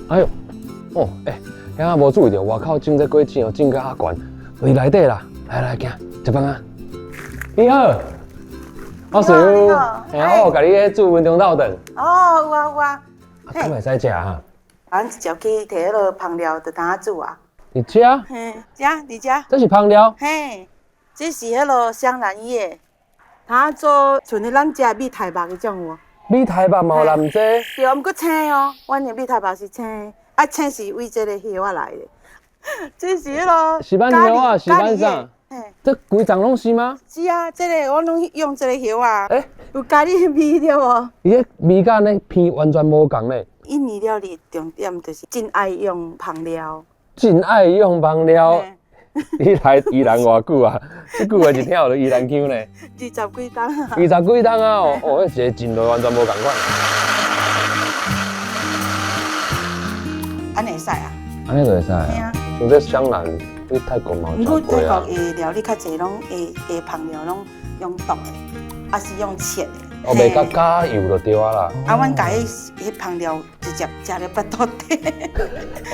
哎喲，哦，欸，遐無注意著，外口種這果子哦，種甲遐懸，佇內底啦。來來，行，食飯啊。你好，我是有，嘿，我有共你咧煮溫中鬥頓。哦，有啊有啊。敢會使食啊？阮直接去提彼个芳料，就通煮啊。佇遮？嘿，遮佇遮。這是芳料？嘿，這是彼个香蘭葉，通做像彼咱食的米苔目彼種有無？米苔目嘛有淋這個？對，毋過青哦，阮的米苔目是青，啊青是為這個葉仔來的。這是彼个。是按葉仔，是按啥？這規叢攏是嗎？是啊，這個我攏用這個葉仔。欸，有咖喱味對無？伊彼味佮按呢鼻完全無仝咧。印尼料理重點就是真愛用芳料。真愛用芳料。你來宜蘭偌久啊？這句話一聽就宜蘭腔呢。二十幾冬啊。二十幾冬啊！哦，彼一個進來完全無仝款。按呢會使啊？按呢就會使啊。像這香蘭，去泰國嘛有食過啊。毋過泰國的料理較濟攏會會芳料攏用剁的，抑是用切的。哦，袂佮加油就對啊啦。啊，阮共彼彼芳料直接食咧腹肚底。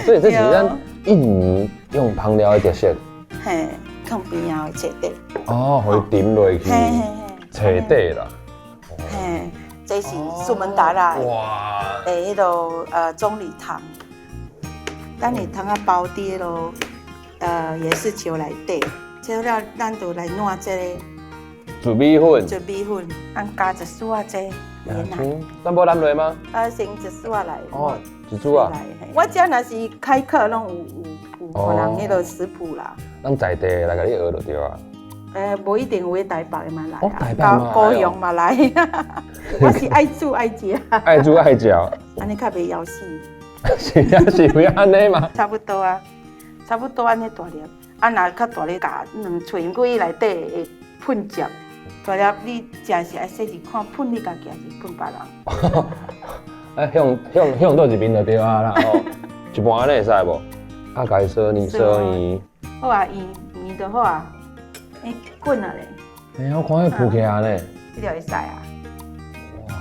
所以這是咱印尼用芳料的特色。嘿，放邊仔的切底。哦，予伊沉落去，切底啦。嘿，這是蘇門答臘的彼个棕櫚糖。咱會通仔包佇彼个椰絲球內底，切了咱就來攏這個糯米粉。糯米粉，咱加一絲仔這椰奶。咱無淋落嗎？啊，先一絲仔來。哦，一絲仔。我這若是開課，攏有有有予人彼个食譜啦。咱在地來共你學就對啊。無一定有台北的嘛來啊，台北嘛高雄嘛來。我是愛煮愛食。愛煮愛食。按呢較袂枵死。是啊，是會按呢嗎？差不多啊，差不多按呢大粒。啊，若較大粒咬兩喙，毋過伊內底會噴汁。大粒你食是愛細細看，噴你家己還是噴別人？啊，向向向佗一邊就對啊啦吼，一半按呢會使無？啊，共伊燒呢燒呢。好啊，圓圓就好啊。欸，滾啊咧！欸，我看彼浮起來呢。這就會使啊。哇！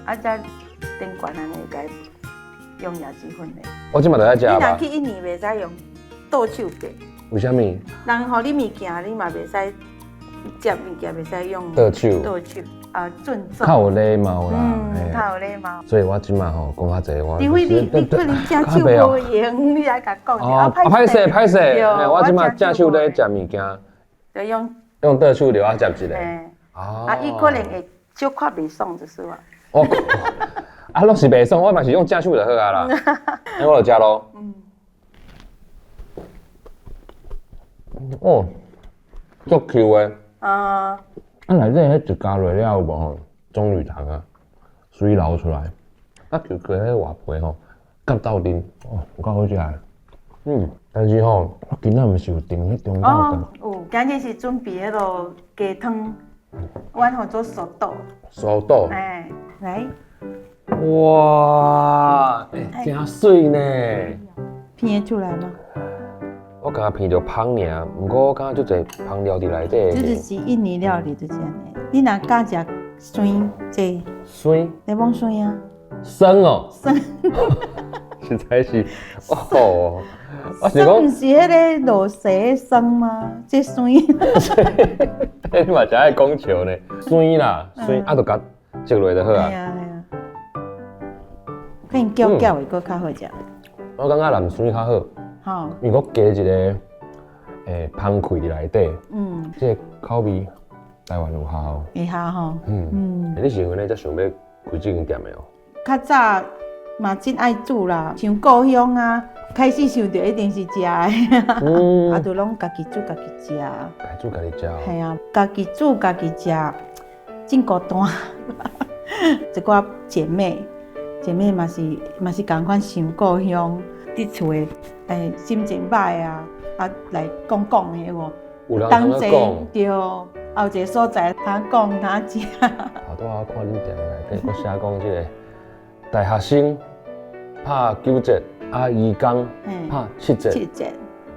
啊，這頂懸按呢，共伊用椰子粉的。我這馬就愛食你若去印尼袂使用倒手夾。為啥物？人予你物件，你嘛袂使接物件，袂使用倒手。倒手啊，尊重。較有禮貌啦。嗯，較有禮貌。所以我這馬吼講較濟，我。除非你你可能正手無閒，你來共講。哦，歹勢歹勢，我這馬正手咧食物件。就用。用倒手就愛接一个。啊，伊可能會小可袂爽就是話。哦，啊，攏是袂爽，我嘛是用正手就好啊啦。那我就食囉。嗯。哦，足 Q 的。啊。啊，內底彼一加落了有無吼？棕櫚糖啊，水流出來。啊，Q Q 彼外皮吼，佮鬥陣，哦，有夠好食的。嗯，但是吼，我今仔毋是有訂彼中晝頓。哦，有，今日是準備彼个雞湯，阮號做素肚。素肚。欸，來。哇，欸，真媠呢。鼻會出來嗎？我感覺鼻著芳爾，毋過我感覺足濟芳料佇內底。這就是印尼料理，就是按呢。你若加食酸這個。酸。檸檬酸啊。酸哦。酸。實在是，哦，我是講，毋是彼个落蛇的酸嗎？這酸。你嘛誠愛講笑呢，酸啦，酸，啊，就共食落就好啊。嘿啊嘿啊。可能搅攪會閣較好食。我感覺淋酸較好。吼。因為閣加一个芳氣佇內底。這个口味台灣有效。會效吼。你是因為按呢才想欲開這間店的哦？較早嘛真愛煮啦，像故鄉啊，開始想著一定是食的，啊，就攏家己煮家己食。家煮家己食。嘿啊，家己煮家己食，真孤單。一寡姐妹，姐妹嘛是嘛是仝款想故鄉，佇厝的欸心情歹啊，啊來講講的有無？有人通講。對，啊有一個所在通講通食。頭拄仔我看恁店內底，閣寫講這個大學生拍九折，啊，移工拍七折。七折，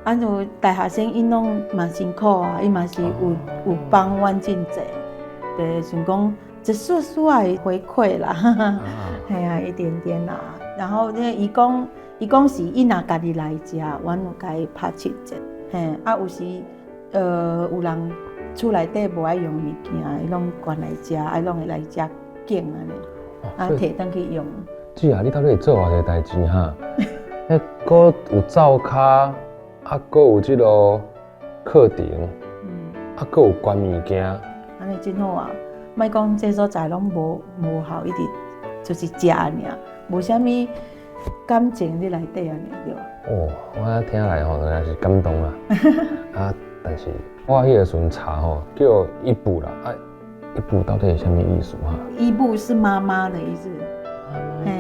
啊，就大學生𪜶攏嘛辛苦啊，伊嘛是有有幫阮真濟，就想講一絲絲仔的回饋啦，嘿啊，一點點啦。然後那個移工，伊講是伊若家己來食，阮有共伊拍7折。嘿，啊有時有人厝內底無愛用物件，伊攏捐來遮，啊攏會來遮揀按呢，啊提轉去用。姊啊，你到底會做偌濟代誌哈？彼閣有灶跤，啊閣有這个課程，啊閣有捐物件。按呢真好啊！莫講這所在攏無效，一直就是食爾，無啥物感情佇內底按呢對。哦，我聽來吼，真正是感動啦。啊，但是我彼个時陣查吼，叫姨母啦，啊，姨母到底是啥物意思哈？姨母是媽媽的意思。嘿。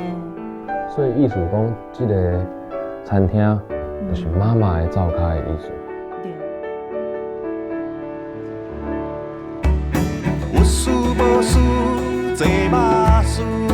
所以意思講，這个餐廳就是媽媽的灶跤的意思。對。有事無事做馬事。